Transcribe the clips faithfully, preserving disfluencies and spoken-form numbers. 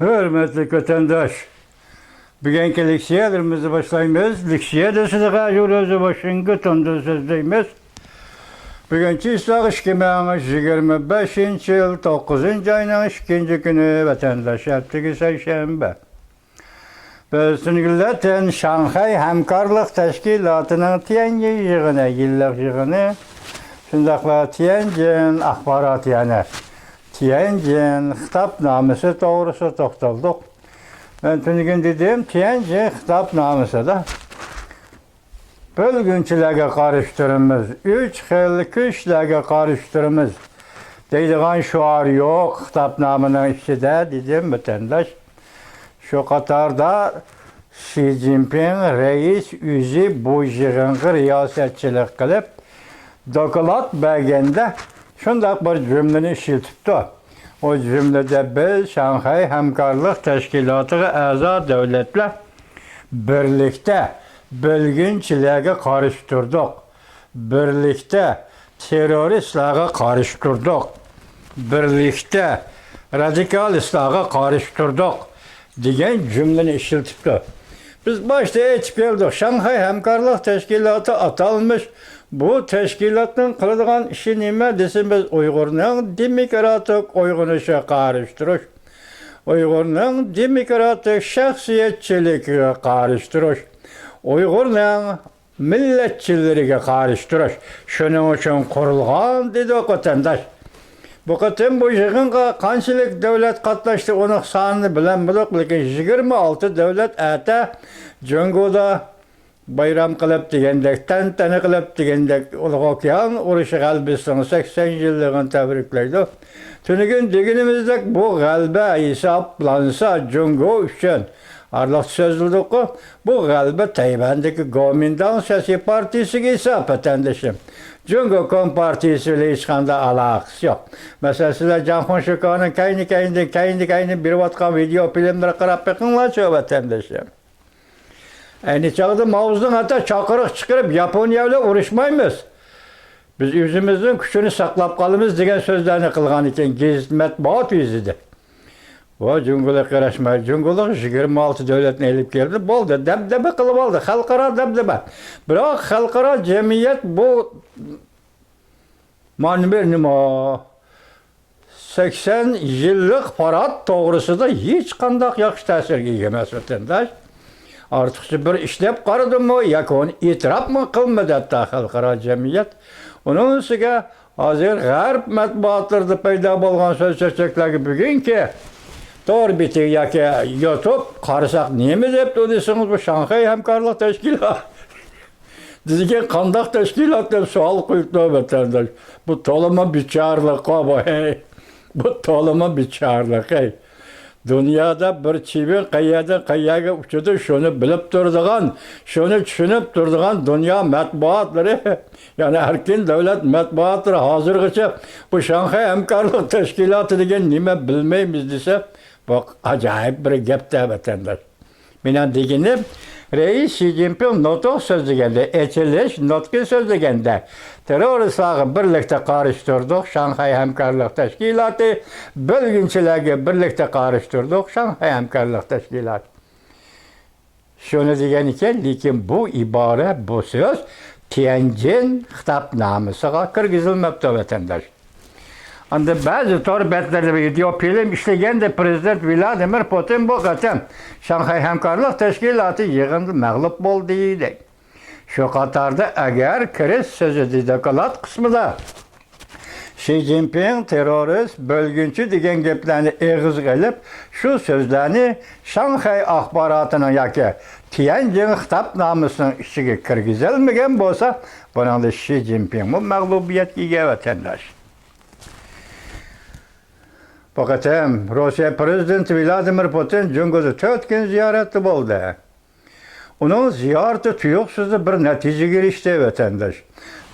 ھۆرمەتلىك ۋەتەنداش، بۈگۈنكى لېكسىيەلىرىمىزنى باشلايمىز. لېكسىيە دېسىدىغا يۇرۇزى ۋاشىنگتوندىن سۆزلەيمىز. بۈگۈن چىسلاغ ئىككى مىڭ يىگىرمە بەشىنچى يىل توققۇزىنچى ئاينىڭ ئىككىنچى كۈنى، ۋەتەنداش ھەپتىگە سەيشەنبە. بىز تۈنۈگۈنلەتىن شاڭخەي ھەمكارلىق تەشكىلاتىنىڭ تيەنجىن يىغىنى، يىللىق يىغىنى، شۇنداقلا تيەنجىن ئاخبارات، يەنى تيەنجىن خىتابنامىسى توغرىسىدا توختالدۇق. مەن تۈنۈگۈن دېدىم، تيەنجىن خىتابنامىسىدا بۆلگۈنچىلەرگە قارشى تۇرىمىز، ئۈچ خىل كۈچلەرگە قارشى تۇرىمىز دەيدىغان شوئار يوق خىتابنامىنىڭ ئىچىدە، دېدىم، ۋەتەنداش. شۇ قاتاردا شى جىنپىڭ رەئىس ئۆزى بۇ يىغىنغا رىياسەتچىلىك قىلىپ، دوكلات بەرگەندە شۇنداق بىر جۈملىنى ئىشلىتىپتۇ. ئۇ جۈملىدە بىز شاڭخەي ھەمكارلىق تەشكىلاتىغا ئەزا دۆلەتلەر بىرلىكتە بۆلگۈنچىلەرگە قارشى تۇردۇق. بىرلىكتە تېررورىستلارغا قارشى تۇردۇق. بىرلىكتە رادىكالىستلارغا قارشى تۇردۇق، دېگەن جۈملىنى ئىشلىتىپتۇ. بىز باشتا ئېيتىپ كەلدۇق، شاڭخەي ھەمكارلىق تەشكىلاتى ئاتالمىش بۇ تەشكىلاتنىڭ قىلىدىغان ئىشى نېمە دېسە، بىز ئۇيغۇرنىڭ دېموكراتىك ئويغىنىشىغا قارشى تۇرۇش، ئۇيغۇرنىڭ دېموكراتىك شەخسىيەتچىلىكىگە قارشى تۇرۇش، ئۇيغۇرنىڭ مىللەتچىلىرىگە قارشى تۇرۇش، شۇنىڭ ئۈچۈن قۇرۇلغان، دېدۇق، ۋەتەنداش. بۇ قېتىم بۇ يىغىنغا قانچىلىك دۆلەت قاتناشتى، ئۇنىڭ سانىنى بىلەلمىدۇق، لېكىن يىگىرمە ئالتە دۆلەت ئەتە جۇڭگودا بايرام قىلىپ دېگەندەك، تەنتەنە قىلىپ دېگەندەك، ئۇلۇغ ئوكيان ئۇرۇشى غەلىبىسىنىڭ سەكسەن يىللىقىنى تەبرىكلەيدۇ. تۈنۈگۈن دېگىنىمىزدەك بۇ غەلىبە ھېسابلانسا جۇڭگو ئۈچۈن، ئارىلىقتا سۆزلىدۇققۇ، بۇ غەلىبە تەيۋەندىكى گومىنداڭ سىياسىي پارتىيىسىگە ھېساب، ۋەتەندىشىم. جۇڭگو كومپارتىيىسى بىلەن ھېچقانداق ئالاقىسى يوق. مەسىلەن، سىلەر جاڭ خۇڭشىكانىڭ كەينى-كەينىدىن، كەينى-كەينىدىن بېرىۋاتقان ۋىدېئو فىلىملىرىغا قاراپ بېقىڭلارچۇ، ۋەتەندىشىم. ئەينى چاغدا ماۋزېدۇڭ ھەتتا چاقىرىق چىقىرىپ، ياپونىيە بىلەن ئۇرۇشمايمىز، بىز ئۆزىمىزنىڭ كۈچىنى ساقلاپ قالىمىز، دېگەن سۆزلەرنى قىلغان ئىكەن، گېزىت مەتبۇئات يۈزىدە. ۋاي جۇڭگولۇق قېرىشماي، جۇڭگولۇق يىگىرمە ئالتە دۆلەتنى ئېلىپ كەلدى، بولدى، دەبدەبە قىلىۋالدى، خەلقئارا دەبدەبە. بىراق خەلقئارا جەمئىيەت بۇ مانا بىر نېمە، سەكسەن يىللىق پارات توغرىسىدا ھېچقانداق ياخشى تەسىرگە ئىگە ئەمەس، ۋەتەنداش. ئارتۇقچە بىر ئىش دەپ قارىدىمۇ ياكى ئۇنى ئېتىراپمۇ قىلمىدى ھەتتا خەلقئارا جەمئىيەت. ئۇنىڭ ئۈستىگە ھازىر غەرب مەتبۇئاتلىرىدا پەيدا بولغان سۆز-چۆچەكلەرگە بۈگۈنكى تور بېتى ياكى يۇتۇب قارىساق نېمە دەپتۇ دېسىڭىز، بۇ شاڭخەي ھەمكارلىق تەشكىلاتى دېگەن قانداق تەشكىلات دەپ سوئال قويۇپتۇ ۋەتەنداش. بۇ تولىمۇ بىچارىلىق بۇ، ھەي. بۇ تولىمۇ بىچارىلىق، ھەي. دۇنيادا بىر چىۋىن قەيەردىن قەيەرگە ئۇچىدۇ، شۇنى بىلىپ تۇرىدىغان، شۇنى چۈشىنىپ تۇرىدىغان دۇنيا مەتبۇئاتلىرى، يەنى ئەركىن دۆلەت مەتبۇئاتلىرى ھازىرغىچە بۇ شاڭخەي ھەمكارلىق تەشكىلاتى دېگەن نېمە بىلمەيمىز دېسە، بۇ ئاجايىپ بىر گەپتە، ۋەتەنداش. مېنىڭ دېگىنىم، رەئىس شى جىنپىڭ نۇتۇق سۆزلىگەندە، ئېچىلىش نۇتقى سۆزلىگەندە، تېررورىستلارغا بىرلىكتە قارشى تۇردۇق، شاڭخەي ھەمكارلىق تەشكىلاتى، بۆلگۈنچىلەرگە بىرلىكتە قارشى تۇردۇق، شاڭخەي ھەمكارلىق تەشكىلاتى. شۇنى دېگەن ئىكەن، لېكىن بۇ ئىبارە، بۇ سۆز تيەنجىن خىتابنامىسىغا كىرگۈزۈلمەپتۇ، ۋەتەنداش. ئاندىن بەزى تور بەتلىرىدە ۋىدېئو فىلىم ئىشلىگەندە، پىرېزىدېنت ۋلادىمىر پۇتىن بۇ قېتىم شاڭخەي ھەمكارلىق تەشكىلاتى يىغىنىدا مەغلۇپ بولدى، دەيدۇ. شۇ قاتاردا ئەگەر كىرىش سۆزىدە، دوكلات قىسمىدا شى جىنپىڭ تېررورىست، بۆلگۈنچى دېگەن گەپلەرنى ئېغىزغا ئېلىپ، شۇ سۆزلەرنى شاڭخەي ئاخباراتىنىڭ ياكى تيەنجىن خىتابنامىسىنىڭ ئىچىگە كىرگۈزەلمىگەن بولسا، بۇنىڭدا شى جىنپىڭمۇ مەغلۇبىيەتكە ئىگە، ۋەتەنداش. بۇ قېتىم روسىيە پىرېزىدېنتى ۋلادىمىر پۇتىن جۇڭگودا تۆت كۈن زىيارەتتە بولدى. ئۇنىڭ زىيارىتى تۇيۇقسىزلا بىر نەتىجىگە ئېرىشتى، ۋەتەنداش.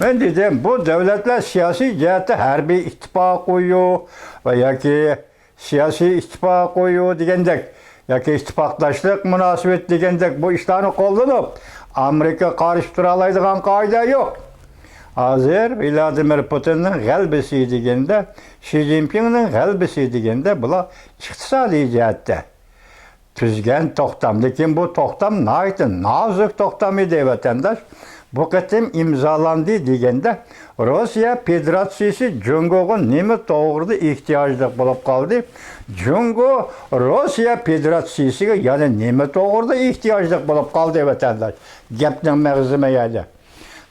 مەن دېدىم، بۇ دۆلەتلەر سىياسىي جەھەتتە ھەربىي ئىتتىپاق ئۇيۇ ۋە ياكى سىياسىي ئىتتىپاق ئۇيۇ دېگەندەك، ياكى ئىتتىپاقداشلىق مۇناسىۋىتى دېگەندەك بۇ ئىشلارنى قوللىنىپ، ئامېرىكىغا قارشى تۇرالايدىغان قائىدە يوق. ھازىر ۋلادىمىر پۇتىننىڭ غەلىبىسى دېگەندە، شى جىنپىڭنىڭ غەلىبىسى دېگەندە، بۇلار ئىقتىسادىي جەھەتتە، تۈزگەن توختام. لېكىن بۇ توختام ناھايىتى نازۇك توختام ئىدى، ۋەتەنداش. بۇ قېتىم ئىمزالاندى دېگەندە، روسىيە فېدېراتسىيىسى جۇڭگوغا نېمە توغرىدا ئېھتىياجلىق بولۇپ قالدى؟ جۇڭگو روسىيە فېدېراتسىيىسىگە يەنە نېمە توغرىدا ئېھتىياجلىق بولۇپ قالدى، ۋەتەنداش؟ گەپنىڭ مەغزى مايەدە.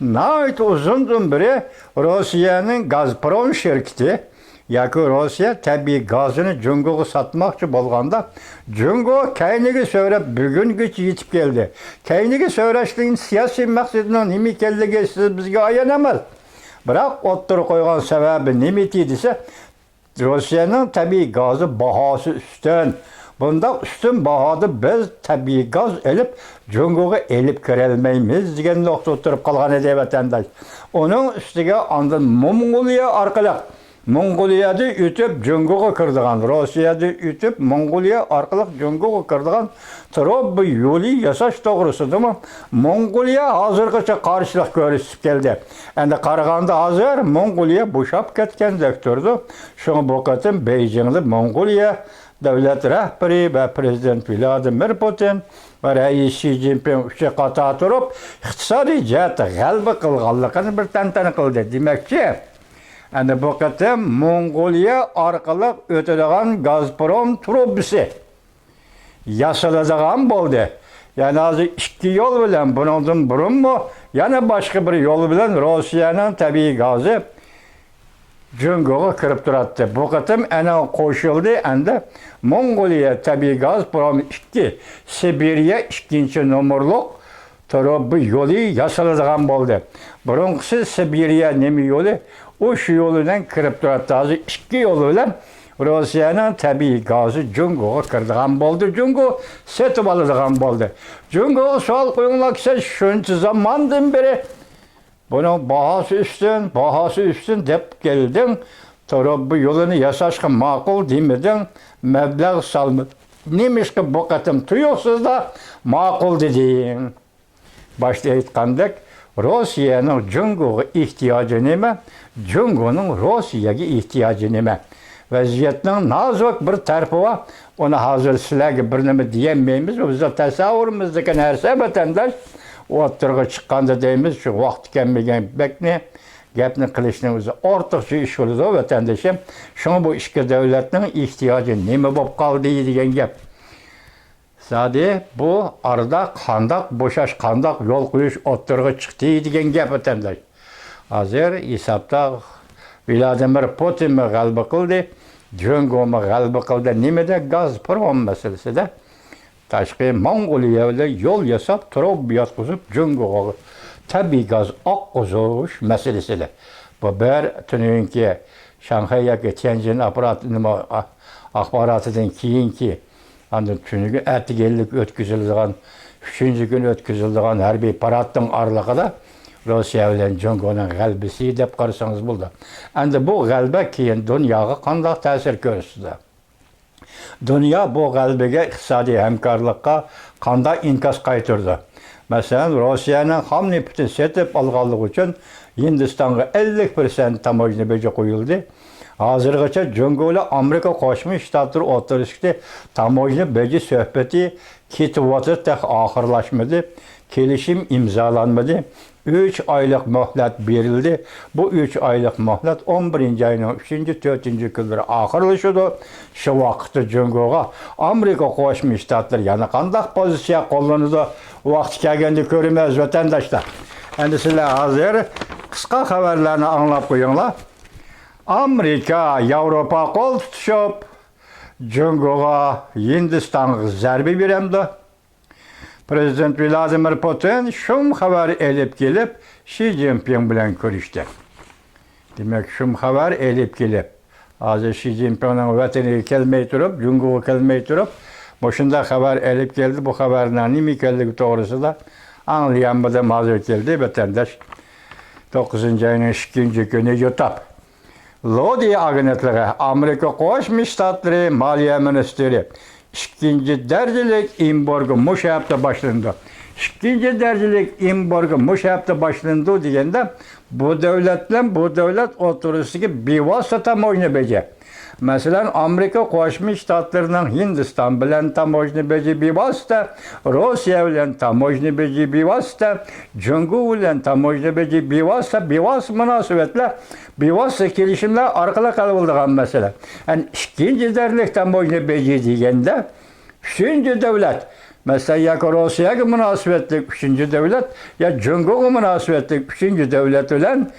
ناھايىتى ئۇزۇندىن بېرى روسىيەنىڭ گازپروم شىركىتى ياكى روسىيە تەبىئىي گازىنى جۇڭگوغا ساتماقچى بولغاندا، جۇڭگو كەينىگە سۆرەپ بۈگۈنگىچە يېتىپ كەلدى. كەينىگە سۆرەشنىڭ سىياسىي مەقسىتىنىڭ نېمە ئىكەنلىكى سىز بىزگە ئايان ئەمەس. بىراق ئوتتۇرىغا قويغان سەۋەبى نېمىتى دېسە، روسىيەنىڭ تەبىئىي گازى باھاسى ئۈستۈن. بۇنداق ئۈستۈن باھادا بىز تەبىئىي گاز ئېلىپ، جۇڭگوغا ئېلىپ كىرەلمەيمىز دېگەن نۇقتا ئوتتۇرىغا قالغان ئىدى، ۋەتەنداش. ئۇنىڭ ئۈستىگە ئاندىن موڭغۇلىيە ئارقىلىق، موڭغۇلىيەدىن ئۆتۈپ جۇڭگوغا كىرىدىغان، روسىيەدىن ئۆتۈپ موڭغۇلىيە ئارقىلىق جۇڭگوغا كىرىدىغان تۇرۇبا يولى ياساش توغرىسىدىمۇ موڭغۇلىيە ھازىرغىچە قارشىلىق كۆرسىتىپ كەلدى. ئەمدى قارىغاندا ھازىر موڭغۇلىيە بوشاپ كەتكەندەك تۇرىدۇ. شۇڭا بۇ قېتىم بېيجىڭدا موڭغۇلىيە دۆلەت رەھبىرى ۋە پىرېزىدېنت ۋلادىمىر پۇتىن ۋە رەئىس شى جىنپىڭ ئۈچى قاتار تۇرۇپ، ئىقتىسادىي جەھەتتە غەلىبە قىلغانلىقىنى بىر تەنتەنە قىلدى. دېمەكچى، ئەمدى بۇ قېتىم موڭغۇلىيە ئارقىلىق ئۆتىدىغان گازپروم تۇرۇبىسى ياسىلىدىغان بولدى. يەنى ھازىر ئىككى يول بىلەن، بۇنىڭدىن بۇرۇنمۇ يەنە باشقا بىر يول بىلەن روسىيەنىڭ تەبىئىي گازى جۇڭگوغا كىرىپ تۇراتتى. بۇ قېتىم ئەنە قوشۇلدى، ئەمدى موڭغۇلىيە تەبىئىي گاز پرومى ئىككى، سىبىرىيە ئىككىنچى نومۇرلۇق تۇرۇبا يولى ياسىلىدىغان بولدى. بۇرۇنقىسى سىبىرىيە نېمە يولى، ئۇ شۇ يول بىلەن كىرىپ تۇراتتى. ھازىر ئىككى يول بىلەن روسىيەنىڭ تەبىئىي گازى جۇڭگوغا كىرىدىغان بولدى. جۇڭگو سېتىۋالىدىغان بولدى. جۇڭگوغا سوئال قويۇڭلار، سەن شۇنچە زاماندىن بېرى بۇنىڭ باھاسى ئۈستۈن، باھاسى ئۈستۈن دەپ كەلدىڭ. تۇرۇبا يولىنى ياساشقا ماقۇل دېمىدىڭ، مەبلەغ سالمىدىڭ. نېمىشقا بۇ قېتىم تۇيۇقسىزلا ماقۇل دېدىڭ؟ باشتا ئېيتقاندەك، روسىيەنىڭ جۇڭگوغا ئېھتىياجى نېمە؟ جۇڭگونىڭ روسىيەگە ئېھتىياجى نېمە؟ ۋەزىيەتنىڭ نازۇك بىر تەرىپى بار. ئۇنى ھازىر سىلەرگە بىر نېمە دېيەلمەيمىز. بۇ بىزنىڭ تەسەۋۋۇرىمىزدىكى نەرسە، ۋەتەنداش. ئۇ ئوتتۇرىغا چىققاندا دەيمىز، شۇ ۋاقتى كەلمىگەن بەكنى گەپنى قىلىشنىڭ ئۆزى ئارتۇقچە ئىش بولىدۇ، ۋەتەندىشىم. شۇڭا بۇ ئىككى دۆلەتنىڭ ئېھتىياجى نېمە بولۇپ قالدى دېگەن گەپ. زادى بۇ ئارىدا قانداق بوشاش، قانداق يول قويۇش ئوتتۇرىغا چىقتى دېگەن گەپ، ۋەتەنداش. ھازىر ھېسابتا ۋلادىمىر پۇتىنمۇ غەلىبە قىلدى، جۇڭگومۇ غەلىبە قىلدى. نېمىدە؟ گازپروم مەسىلىسىدە. تاشقى موڭغۇلىيە بىلەن يول ياساپ، تۇرۇبا ياتقۇزۇپ، جۇڭگوغا تەبىئىي گاز ئاققۇزۇش مەسىلىسىدە. بۇ بىر تۈنۈگۈنكى شاڭخەي ياكى تيەنجىن ئاپپارات-، نېمە، ئا-، ئاخباراتىدىن كېيىنكى، ئاندىن تۈنۈگۈن ئەتىگەنلىك ئۆتكۈزۈلىدىغان، ئۈچىنچى كۈنى ئۆتكۈزۈلىدىغان ھەربىي پاراتنىڭ ئارىلىقىدا روسىيە بىلەن جۇڭگونىڭ غەلىبىسى دەپ قارىسىڭىز بولىدۇ. ئەمدى بۇ غەلىبە كېيىن دۇنياغا قانداق تەسىر كۆرسىتىدۇ؟ دۇنيا بۇ غەلىبىگە ئىقتىسادىي ھەمكارلىققا قانداق ئىنكاس قايتۇرىدۇ؟ مەسىلەن، روسىيەنىڭ خام نېفىتىنى سېتىپ ئالغانلىقى ئۈچۈن ھىندىستانغا ئەللىك پىرسەنت تاموژنا بېجى قويۇلدى. ھازىرغىچە جۇڭگو بىلەن ئامېرىكا قوشما شتاتلىرى ئوتتۇرىسىدىكى تاموژنا بېجى سۆھبىتى كېتىۋاتىدۇ، تېخى ئاخىرلاشمىدى. كېلىشىم ئىمزالانمىدى. ئۈچ ئايلىق مۆھلەت بېرىلدى. بۇ ئۈچ ئايلىق مۆھلەت ئون بىرىنچى ئاينىڭ ئۈچىنچى، تۆتىنچى كۈنلىرى ئاخىرلىشىدۇ. شۇ ۋاقىتتا جۇڭگوغا ئامېرىكا قوشما شتاتلىرى يەنە قانداق پوزىتسىيە قوللىنىدۇ؟ ۋاقتى كەلگەندە كۆرىمىز، ۋەتەنداشلار. ئەمدى سىلەر ھازىر قىسقا خەۋەرلەرنى ئاڭلاپ قويۇڭلار. ئامېرىكا، ياۋروپا قول تۇتۇشۇپ، جۇڭگوغا، ھىندىستانغا زەربە بېرەمدۇ؟ پىرېزىدېنت ۋلادىمىر پۇتىن شۇم خەۋەر ئېلىپ كېلىپ، شى جىنپىڭ بىلەن كۆرۈشتى. دېمەك، شۇم خەۋەر ئېلىپ كېلىپ، ھازىر شى جىنپىڭنىڭ ۋەتىنىگە كەلمەي تۇرۇپ، جۇڭگوغا كەلمەي تۇرۇپ، مۇشۇنداق خەۋەر ئېلىپ كەلدى. بۇ خەۋەرنىڭ نېمە ئىكەنلىكى توغرىسىدا ئاڭلىيالمىدىم. ھازىر كەلدى، ۋەتەنداش. توققۇزىنچى ئاينىڭ ئىككىنچى كۈنى يۇتاپ. لودى ئاگېنتلىقى، ئامېرىكا قوشما شتاتلىرى مالىيە مىنىستىرى، ئىككىنچى دەرىجىلىك ئېمبارگو مۇشۇ ھەپتە باشلىنىدۇ. ئىككىنچى دەرىجىلىك ئېمبارگو مۇشۇ ھەپتە باشلىنىدۇ دېگەندە، بۇ دۆلەت بىلەن بۇ دۆلەت ئوتتۇرىسىدىكى بىۋاسىتە تاموژنا بېجى. مەسىلەن، ئامېرىكا قوشما شتاتلىرىنىڭ ھىندىستان بىلەن تاموژنا بېجى بىۋاسىتە، روسىيە بىلەن تاموژنا بېجى بىۋاسىتە، جۇڭگو بىلەن تاموژنا بېجى بىۋاسىتە، بىۋاسىتە مۇناسىۋەتلەر، بىۋاسىتە كېلىشىملەر ئارقىلىق ھەل بولىدىغان مەسىلە. يەنى ئىككىنچى دەرىجىلىك تاموژنا بېجى دېگەندە، ئۈچىنچى دۆلەت، مەسىلەن، ياكى روسىيەگە مۇناسىۋەتلىك ئۈچىنچى دۆلەت، يا جۇڭگوغا مۇناسىۋەتلىك ئۈچىنچى دۆلەت بىلەن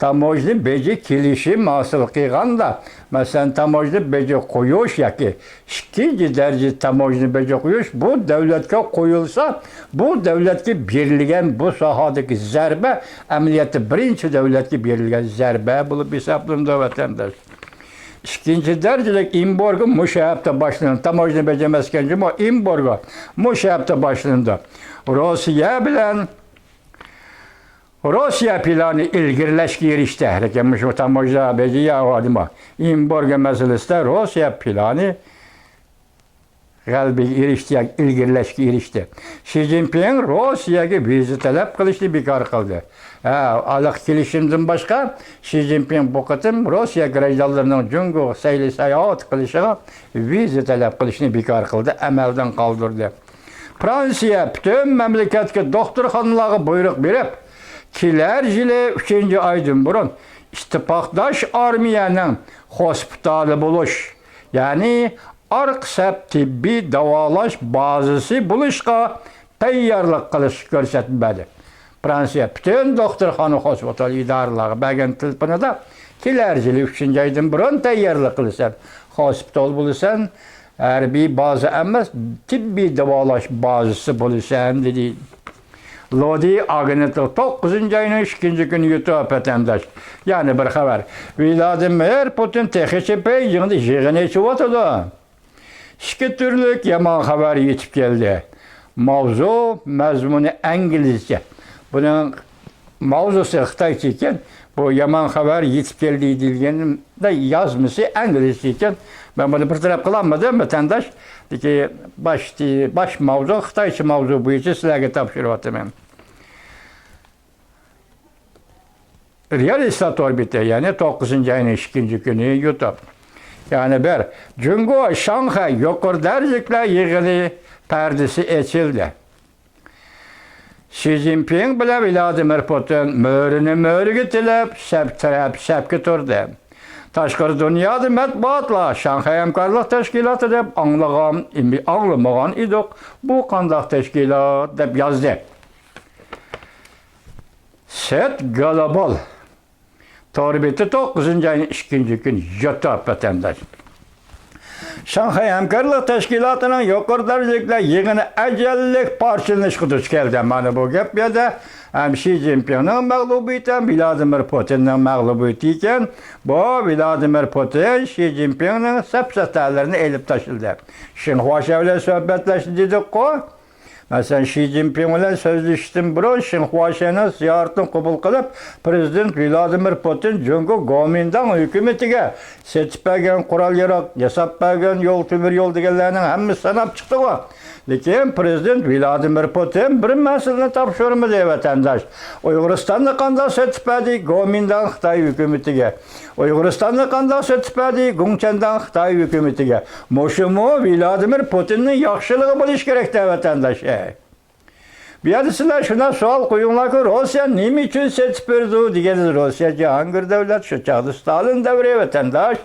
تاموژنا بېجى كېلىشىم ھاسىل قىلغاندا، مەسىلەن، تاموژنا بېجى قويۇش ياكى ئىككىنچى دەرىجە تاموژنا بېجى قويۇش بۇ دۆلەتكە قويۇلسا، بۇ دۆلەتكە بېرىلگەن بۇ ساھەدىكى زەربە ئەمەلىيەتتە بىرىنچى دۆلەتكە بېرىلگەن زەربە بولۇپ ھېسابلىنىدۇ، ۋەتەنداش. ئىككىنچى دەرىجىلىك ئېمبارگو مۇشۇ ھەپتە باشلىنىدۇ. تاموژنا بېجى ئەمەسكەن جۇمۇ، ئېمبارگو مۇشۇ ھەپتە باشلىنىدۇ. روسىيە بىلەن روسىيە پىلانى ئىلگىرىلەشكە ئېرىشتى. لېكىن مۇشۇ تاموژنا بېجى يا ئادىمۇ ئېمبارگو مەسىلىسىدە روسىيە پىلانى غەلىبىگە ئېرىشتى ياكى ئىلگىرىلەشكە ئېرىشتى. شى جىنپىڭ روسىيەگە ۋىزا تەلەپ قىلىشنى بىكار قىلدى. ھە، ھېلىقى كېلىشىمدىن باشقا، شى جىنپىڭ بۇ قېتىم روسىيە گراژدانلىرىنىڭ جۇڭگوغا سەيلە ساياھەت قىلىشىغا ۋىزا تەلەپ قىلىشنى بىكار قىلدى، ئەمەلدىن قالدۇردى. فرانسىيە پۈتۈن مەملىكەتتىكى دوختۇرخانىلارغا بۇيرۇق بېرىپ، كېلەر يىلى ئۈچىنچى ئايدىن بۇرۇن ئىتتىپاقداش ئارمىيەنىڭ خوسپىتالى بولۇش، يەنى ئارقا سەپ تېببىي داۋالاش بازىسى بولۇشقا تەييارلىق قىلىشقا كۆرسەتمە بەردى. فرانسىيە پۈتۈن دوختۇرخانا، خوسپىتال، ئىدارىلەرگە بەرگەن تېلېفونىدا، كېلەر يىلى ئۈچىنچى ئايدىن بۇرۇن تەييارلىق قىلىسەن، خوسپىتال بولىسەن، ھەربىي بازا ئەمەس، تېببىي داۋالاش بازىسى بولىسەن، دېدى. لودى ئاگېنتلىقى توققۇزىنچى ئاينىڭ ئىككىنچى كۈنى يۇتۇپ، ۋەتەنداش. يەنە بىر خەۋەر. ۋلادىمىر پۇتىن تېخىچە بېيجىڭدا يىغىن ئېچىۋاتىدۇ. ئىككى تۈرلۈك يامان خەۋەر يېتىپ كەلدى. ماۋزۇ، مەزمۇنى ئىنگلىزچە. بۇنىڭ ماۋزۇسى خىتايچە ئىكەن، بۇ يامان خەۋەر يېتىپ كەلدى دېگەندە يازمىسى ئىنگلىزچە ئىكەن. مەن بۇنى بىر تەرەپ قىلالمىدىم، ۋەتەنداش. لېكىن باش، باش ماۋزۇ، خىتايچە ماۋزۇ بويىچە سىلەرگە تاپشۇرۇۋاتىمەن. رېئالىستلار تور بېتى، يەنى توققۇزىنچى ئاينىڭ ئىككىنچى كۈنى يۇتۇپ. يەنى بىر، جۇڭگو شاڭخەي يۇقىرى دەرىجىلىكلەر يىغىنى پەردىسى ئېچىلدى. شى جىنپىڭ بىلەن ۋلادىمىر پۇتىن مۈرىنى مۈرىگە تىلەپ، سەپ تەرەپ سەپكە تۇردى. تاشقىرى دۇنيادا مەتبۇئاتلار شاڭخەي ھەمكارلىق تەشكىلاتى دەپ ئاڭلىغان، ئاڭلىمىغان ئىدۇق، بۇ قانداق تەشكىلات دەپ يازدى. سېت گلوبال تور بېتى توققۇزىنچى ئاينىڭ ئىككىنچى كۈنى يۇتۇپ، ۋەتەنداش. شاڭخەي ھەمكارلىق تەشكىلاتىنىڭ يۇقىرى دەرىجىلىكلەر يىغىنى ئەجەللىك پارچىلىنىشقا دۇچ كەلدى. مانا بۇ گەپ يەردە ھەم شى جىنپىڭنىڭ مەغلۇبىيىتى، ھەم ۋلادىمىر پۇتىننىڭ مەغلۇبىيىتى ئىكەن. بۇ ۋلادىمىر پۇتىن شى جىنپىڭنىڭ سەپسەتەلىرىنى ئېلىپ تاشلىدى. شىنخۇا شياۋ بىلەن سۆھبەتلەشتى دېدۇققۇ. مەسىلەن، شى جىنپىڭ بىلەن سۆزلىشىشتىن بۇرۇن شىنخۇا شيەنىڭ زىيارىتىنى قوبۇل قىلىپ، پىرېزىدېنت ۋلادىمىر پۇتىن جۇڭگو گومىنداڭ ھۆكۈمىتىگە سېتىپ بەرگەن قورال-ياراغ، ياساپ بەرگەن يول، تۆمۈر يول دېگەنلەرنىڭ ھەممىسى ساناپ چىقتىغۇ. لېكىن پىرېزىدېنت ۋلادىمىر پۇتىن بىر مەسىلىنى تاپشۇرمىدى، ۋەتەنداش. ئۇيغۇرىستاننى قانداق سېتىپ بەردى؟ گومىنداڭ خىتاي ھۆكۈمىتىگە. ئۇيغۇرىستاننى قانداق سېتىپ بەردى؟ گۇڭچەنداڭ خىتاي ھۆكۈمىتىگە. مۇشۇمۇ ۋلادىمىر پۇتىننىڭ ياخشىلىقى بولۇشى كېرەك-دە، ۋەتەنداش. ئەي. بۇ يەردە سىلەر شۇنداق سوئال قويۇڭلاركى، روسىيە نېمە ئۈچۈن سېتىپ بېرىدۇ دېگەن، روسىيە جاھانگىر دۆلەت، شۇ چاغدا ستالىن دەۋرى، ۋەتەنداش.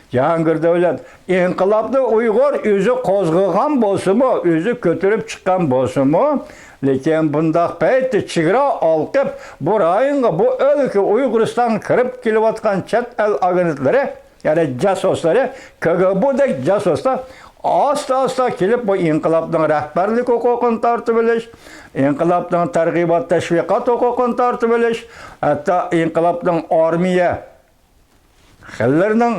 جاھانگىر دۆلەت، ئىنقىلابنى ئۇيغۇر ئۆزى قوزغىغان بولسىمۇ، ئۆزى كۆتۈرۈپ چىققان بولسىمۇ، لېكىن بۇنداق پەيتتە چېگرا ئالقىپ، بۇ رايونغا، بۇ ئۆلكە ئۇيغۇرىستانغا كىرىپ كېلىۋاتقان چەت ئەل ئاگېنتلىرى، يەنى جاسۇسلىرى، كىگبۇدەك جاسۇسلار ئاستا-ئاستا كېلىپ، بۇ ئىنقىلابنىڭ رەھبەرلىك ھوقۇقىنى تارتىۋېلىش، ئىنقىلابنىڭ تەرغىبات تەشۋىقات ھوقۇقىنى تارتىۋېلىش، ھەتتا ئىنقىلابنىڭ ئارمىيە خىللىرىنىڭ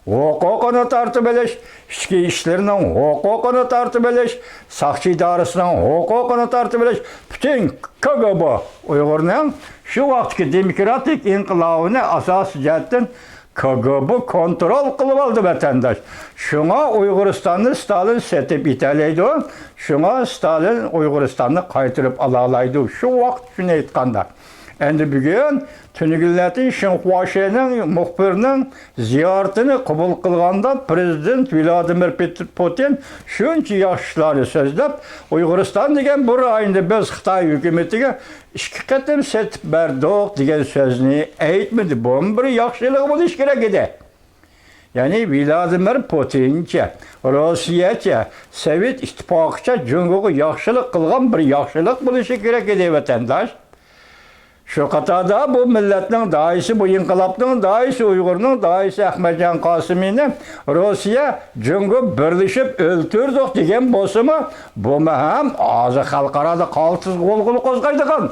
ھوقۇقىنى تارتىۋېلىش، ئىچكى ئىشلىرىنىڭ ھوقۇقىنى تارتىۋېلىش، ساقچى ئىدارىسىنىڭ ھوقۇقىنى تارتىۋېلىش، پۈتۈن كىگبۇ ئۇيغۇرنىڭ شۇ ۋاقىتتىكى دېموكراتىك ئىنقىلابىنى ئاساسىي جەھەتتىن كاگېبې كونترول قىلىۋالدى، ۋەتەنداش. شۇڭا ئۇيغۇرىستاننى ستالىن سېتىپ يېتەلەيدۇ. شۇڭا ستالىن ئۇيغۇرىستاننى قايتۇرۇپ ئالالايدۇ. شۇ ۋاقىت شۇنى ئېيتقاندا. ئەمدى بۈگۈن تۈنۈگۈنلەردىن شىنخۇاشېنىڭ مۇخبىرىنىڭ زىيارىتىنى قوبۇل قىلغاندا، پىرېزىدېنت ۋلادىمىر پېت-، پۇتىن شۇنچە ياخشى ئىشلارنى سۆزلەپ، ئۇيغۇرىستان دېگەن بۇ رايوننى بىز خىتاي ھۆكۈمىتىگە ئىككى قېتىم سېتىپ بەردۇق دېگەن سۆزنى ئېيتمىدى. بۇمۇ بىر ياخشىلىقى بولۇشى كېرەك ئىدى. يەنى ۋلادىمىر پۇتىنچە، روسىيەچە، سوۋېت ئىتتىپاقىچە جۇڭگوغا ياخشىلىق قىلغان بىر ياخشىلىق بولۇشى كېرەك ئىدى، ۋەتەنداش. شۇ قاتاردا بۇ مىللەتنىڭ داھىيسى، بۇ ئىنقىلابنىڭ داھىيسى، ئۇيغۇرنىڭ داھىيسى ئەخمەتجان قاسىمىنى روسىيە، جۇڭگو بىرلىشىپ ئۆلتۈردۇق دېگەن بولسىمۇ، بۇمۇ ھەم ھازىر خەلقئارادا قالتىس غۇلغۇلا قوزغايدىغان.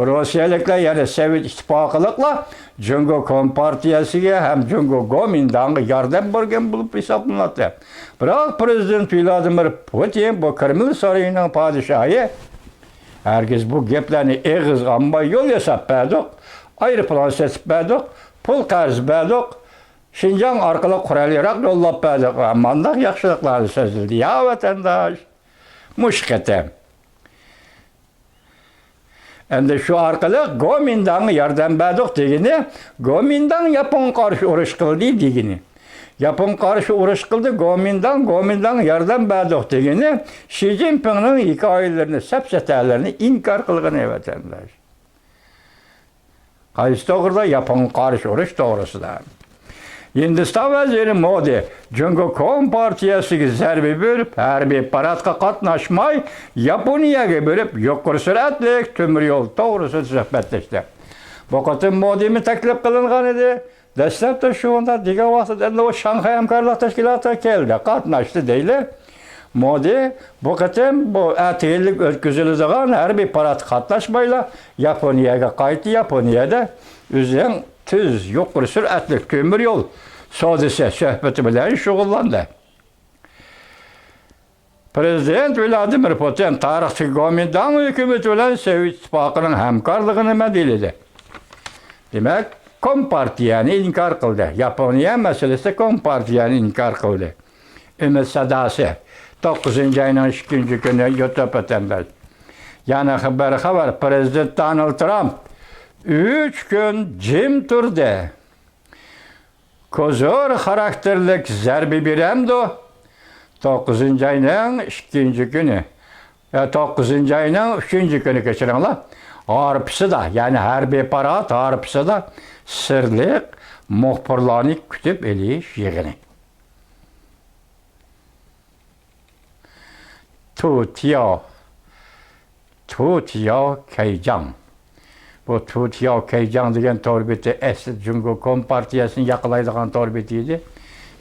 روسىيەلىكلەر، يەنى سوۋېت ئىتتىپاقلىقلار جۇڭگو كومپارتىيەسىگە ھەم جۇڭگو گومىنداڭغا ياردەم بەرگەن بولۇپ ھېسابلىناتتى. بىراق پىرېزىدېنت ۋلادىمىر پۇتىن، بۇ كرېمل سارىيىنىڭ پادىشاھى، ھەرگىز بۇ گەپلەرنى ئېغىزغا ئالماي، يول ياساپ بەردۇق، ئايروپىلان سېتىپ بەردۇق، پۇل قەرز بەردۇق، شىنجاڭ ئارقىلىق قورال-ياراغ يوللاپ بەردۇق. مانداق ياخشىلىقلارنى سۆزلىدى. يا ۋەتەنداش، مۇشۇ قېتىم. ئەمدى شۇ ئارقىلىق گومىنداڭغا ياردەم بەردۇق دېگىنى، گومىنداڭ ياپونغا قارشى ئۇرۇش قىلدى دېگىنى. ياپونغا قارشى ئۇرۇش قىلدى گومىنداڭ، گومىنداڭغا ياردەم بەردۇق دېگىنى، شى جىنپىڭنىڭ ھېكايىلىرىنى، سەپسەتەلىرىنى ئىنكار قىلغىنى، ۋەتەنداش. قايسى توغرىدا؟ ياپونغا قارشى ئۇرۇش توغرىسىدا. ھىندىستان ۋەزىرى مودى جۇڭگو كومپارتىيەسىگە زەربە بېرىپ، ھەربىي پاراتقا قاتناشماي، ياپونىيەگە بېرىپ، يۇقىرى سۈرئەتلىك تۆمۈر يول توغرىسىدا سۆھبەتلەشتى. بۇ قېتىم مودىمۇ تەكلىپ قىلىنغان ئىدى. دەسلەپتە شۇنداق دېگەن ۋاقتىدا ئەمدى ئۇ شاڭخەي ھەمكارلىق تەشكىلاتىغا كەلدى، قاتناشتى دەيلى. مودى بۇ قېتىم بۇ ئەتىگەنلىك ئۆتكۈزۈلىدىغان ھەربىي پاراتقا قاتناشمايلا، ياپونىيەگە قايتتى. ياپونىيەدە ئۆزىنىڭ تېز، يۇقىرى سۈرئەتلىك تۆمۈر يول سودىسى سۆھبىتى بىلەن شۇغۇللاندى. پىرېزىدېنت ۋلادىمىر پۇتىن تارىختىكى گومىنداڭ ھۆكۈمىتى بىلەن سوۋېت ئىتتىپاقىنىڭ ھەمكارلىقىنى مەدھىيەلىدى. دېمەك، كومپارتىيەنى ئىنكار قىلدى. ياپونىيە مەسىلىسىدە كومپارتىيەنى ئىنكار قىلدى. ئۈمىد ساداسى، توققۇزىنچى ئاينىڭ ئىككىنچى كۈنى يۇتۇپ ۋەتەنداش. يەنە بىر خەۋەر، پىرېزىدېنت دونالد ترامپ ئۈچ كۈن جىم تۇردى. كوزىر خاراكتېرلىك زەربە بېرەمدۇ؟ توققۇزىنچى ئاينىڭ ئىككىنچى كۈنى، يا، توققۇزىنچى ئاينىڭ ئۈچىنچى كۈنى، كەچۈرۈڭلار، ھارپىسىدا، يەنى ھەربىي پارات ھارپىسىدا سىرلىق مۇخبىرلارنى كۈتۈپ ئېلىش يىغىنى. تۇ تياۋ، تۇ تياۋ كەيجاڭ. بۇ تۇ تياۋ كەيجاڭ دېگەن تور بېتى ئەسلى جۇڭگو كومپارتىيەسىنى ياقلايدىغان تور بېتى ئىدى.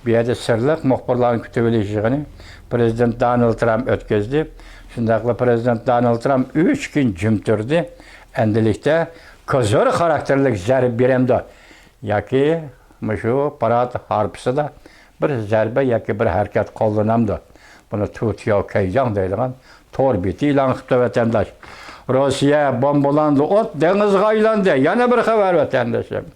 بۇ يەردە سىرلىق مۇخبىرلارنى كۈتۈۋېلىش يىغىنى پىرېزىدېنت دونالد ترامپ ئۆتكۈزدى. شۇنداقلا پىرېزىدېنت دونالد ترامپ ئۈچ كۈن جىم تۇردى. ئەمدىلىكتە كوزىر خاراكتېرلىك زەربە بېرەمدۇ ياكى مۇشۇ پارات ھارپىسىدا بىر زەربە ياكى بىر ھەرىكەت قوللىنامدۇ؟ بۇنى تۇ تياۋ كەيجاڭ دەيدىغان تور بېتى ئېلان قىپتۇ، ۋەتەنداش. روسىيە بومبىلاندى، ئوت دېڭىزغا ئايلاندى. يەنە بىر خەۋەر، ۋەتەندىشىم.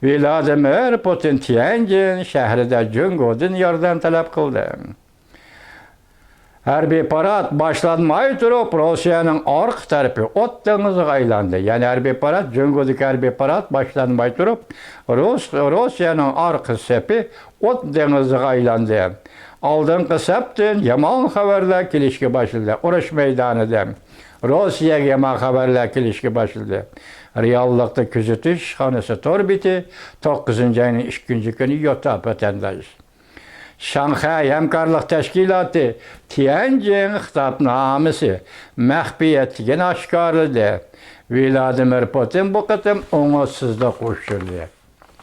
ۋلادىمىر پۇتىن تيەنجىن شەھىرىدە جۇڭگودىن ياردەم تەلەپ قىلدى. ھەربىي پارات باشلانماي تۇرۇپ، روسىيەنىڭ ئارقا تەرىپى ئوت دېڭىزىغا ئايلاندى. يەنى ھەربىي پارات، جۇڭگودىكى ھەربىي پارات باشلانماي تۇرۇپ، رۇس-، روسىيەنىڭ ئارقا سېپى ئوت دېڭىزىغا ئايلاندى. ئالدىنقى سەپتىن يامان خەۋەرلەر كېلىشكە باشلىدى. ئۇرۇش مەيدانىدىن روسىيەگە يامان خەۋەرلەر كېلىشكە باشلىدى. رېئاللىقتا كۆزىتىش ئىشخانىسى تور بېتى توققۇزىنچى ئاينىڭ ئىككىنچى كۈنى يوتاپ ۋەتەنداش. شاڭخەي ھەمكارلىق تەشكىلاتى تيەنجىن خىتابنامىسى مەخپىيەتلىكىنى ئاشكارىلىدى. ۋلادىمىر پۇتىن بۇ قېتىم ئوڭۇشسىزلىققا ئۇچرىدى.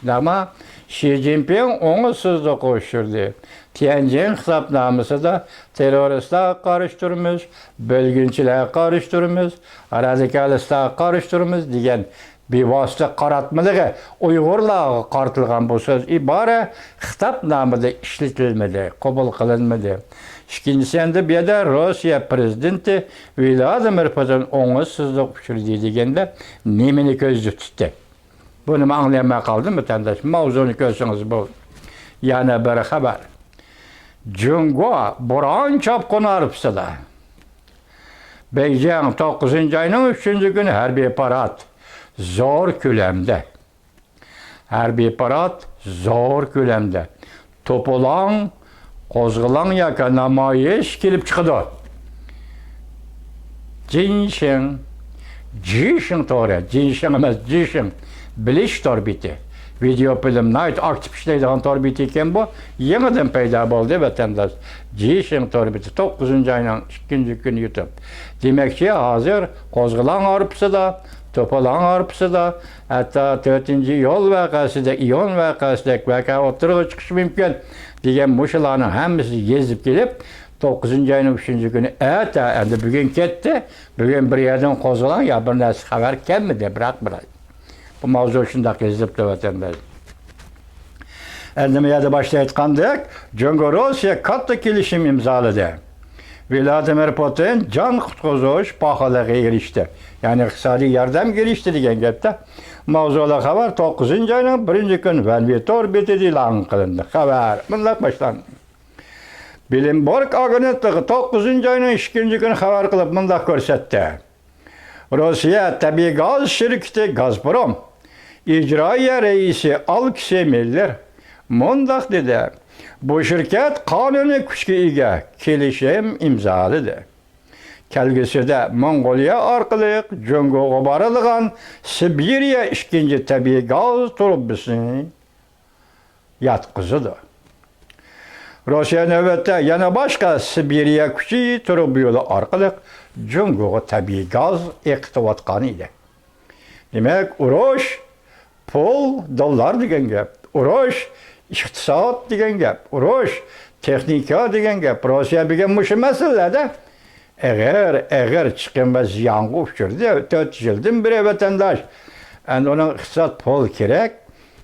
ئەمما شى جىنپىڭ ئوڭۇشسىزلىققا ئۇچرىدى. تيەنجىن خىتابنامىسىدا تېررورىستلارغا قارشى تۇرىمىز، بۆلگۈنچىلەرگە قارشى تۇرىمىز، رادىكالىستلارغا قارشى تۇرىمىز دېگەن بىۋاسىتە قاراتمىلىقى ئۇيغۇرلارغا قارىتىلغان بۇ سۆز ئىبارە خىتابنامىدا ئىشلىتىلمىدى، قوبۇل قىلىنمىدى. ئىككىنچىسى، ئەمدى بۇ يەردە روسىيە پىرېزىدېنتى ۋلادىمىر پۇتىن ئوڭۇشسىزلىق ئۇچرىدى دېگەندە نېمىنى كۆزدە تۇتتى؟ بۇنىمۇ ئاڭلىيالماي قالدىم، ۋەتەنداش. ماۋزۇنى كۆرسىڭىز بولدى. يەنە بىر خەۋەر. جۇڭگو بوران چاپقۇن ھارپىسىدا بېيجىڭ، توققۇزىنچى ئاينىڭ ئۈچىنچى كۈنى ھەربىي پارات زور كۆلەمدە. ھەربىي پارات زور كۆلەمدە. توپىلاڭ، قوزغىلاڭ ياكى نامايىش كېلىپ چىقىدۇ. جىنشىڭ، جىشىڭ تورى، جىنشىڭ ئەمەس، جىشىڭ. بىلىش تور بېتى. ۋىدېئو فىلىم ناھايىتى ئاكتىپ ئىشلەيدىغان تور بېتى ئىكەن بۇ. يېڭىدىن پەيدا بولدى، ۋەتەنداش. جىشىڭ تور بېتى توققۇزىنچى ئاينىڭ ئىككىنچى كۈنى يۇتۇپ. دېمەكچى، ھازىر قوزغىلاڭ ھارپىسىدا، توپىلاڭ ھارپىسىدا، ھەتتا تۆتىنچى ئىيۇل ۋەقەسىدەك، ئىيۇن ۋەقەسىدەك ۋەقە ئوتتۇرىغا چىقىشى مۇمكىن دېگەن مۇشۇلارنىڭ ھەممىسىنى يېزىپ كېلىپ، توققۇزىنچى ئاينىڭ ئۈچىنچى كۈنى، ئەتە، ئەمدى بۈگۈن كەتتى، بۈگۈن بىر يەردىن قوزغىلاڭ يا بىر نەرسە خەۋەر كەلمىدى، بىراق بىر. بۇ ماۋزۇ شۇنداق يېزىلىپتۇ، ۋەتەنداش. ئەمدى مۇ يەردە باشتا ئېيتقاندەك، جۇڭگو روسىيە كاتتا كېلىشىم ئىمزالىدى. ۋلادىمىر پۇتىن جان قۇتقۇزۇش پاخاللىقىغا ئېرىشتى. يەنى ئىقتىسادىي ياردەمگە ئېرىشتى دېگەن گەپتە. ماۋزۇلۇق خەۋەر توققۇزىنچى ئاينىڭ بىرىنچى كۈنى ۋەنۋى تور بېتىدە ئېلان قىلىندى. خەۋەر مۇنداق باشلاندى. بلومبېرگ ئاگېنتلىقى توققۇزىنچى ئاينىڭ ئىككىنچى كۈنى خەۋەر قىلىپ مۇنداق كۆرسەتتى. روسىيە تەبىئىي گاز شىركىتى گازپروم ئىجرائىيە رەئىسى ئالېكسېي مىللېر مۇنداق دېدى، بۇ شىركەت قانۇنىي كۈچكە ئىگە، كېلىشىم ئىمزالىدى. كەلگۈسىدە موڭغۇلىيە ئارقىلىق جۇڭگوغا بارىدىغان سىبىرىيە ئىككىنچى تەبىئىي گاز تۇرۇبىسىنى ياتقۇزىدۇ. روسىيە نۆۋەتتە يەنە باشقا سىبىرىيە كۈچى تۇرۇبا يولى ئارقىلىق جۇڭگوغا تەبىئىي گاز ئېقىتىۋاتقان ئىدى. دېمەك، ئۇرۇش، پۇل، دوللار دېگەن گەپ. ئۇرۇش، ئىقتىساد دېگەن گەپ. ئۇرۇش، تېخنىكا دېگەن گەپ. روسىيە بۈگۈن مۇشۇ مەسىلىلەردە ئېغىر، ئېغىر چىقىم ۋە زىيانغا ئۇچرىدى. تۆت يىلدىن بېرى ۋەتەنداش. ئەمدى ئۇنىڭ ئىقتىساد پۇل كېرەك.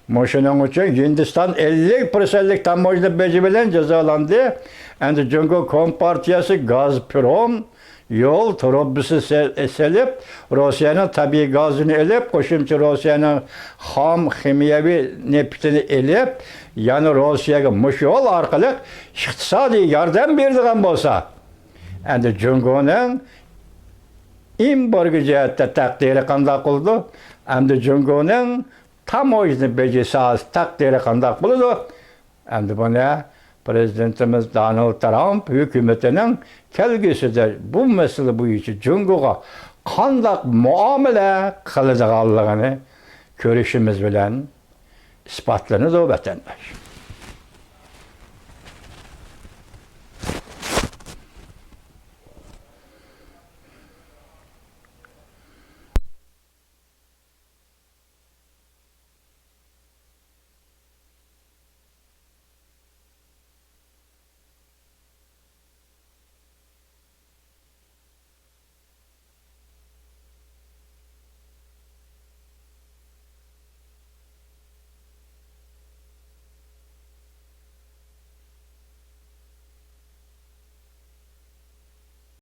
مۇشۇنىڭ ئۈچۈن ھىندىستان ئەللىك پىرسەنتلىك تاموژنا بېجى بىلەن جازالاندى. ئەمدى جۇڭگو كومپارتىيەسى گازپروم يول تۇرۇبىسى سە-، سېلىپ، روسىيەنىڭ تەبىئىي گازىنى ئېلىپ، قوشۇمچە روسىيەنىڭ خام خىمىيەۋى نېفىتىنى ئېلىپ، يەنە روسىيەگە مۇشۇ يول ئارقىلىق ئىقتىسادىي ياردەم بېرىدىغان بولسا، ئەمدى جۇڭگونىڭ ئېمبارگو جەھەتتە تەقدىرى قانداق بولىدۇ؟ ئەمدى جۇڭگونىڭ تاموژنا بېجى ساھەسى تەقدىرى قانداق بولىدۇ؟ ئەمدى بۇنى پىرېزىدېنتىمىز دونالد ترامپ ھۆكۈمىتىنىڭ كەلگۈسىدە بۇ مەسىلە بويىچە جۇڭگوغا قانداق مۇئامىلە قىلىدىغانلىقىنى كۆرۈشىمىز بىلەن ئىسپاتلىنىدۇ، ۋەتەنداش.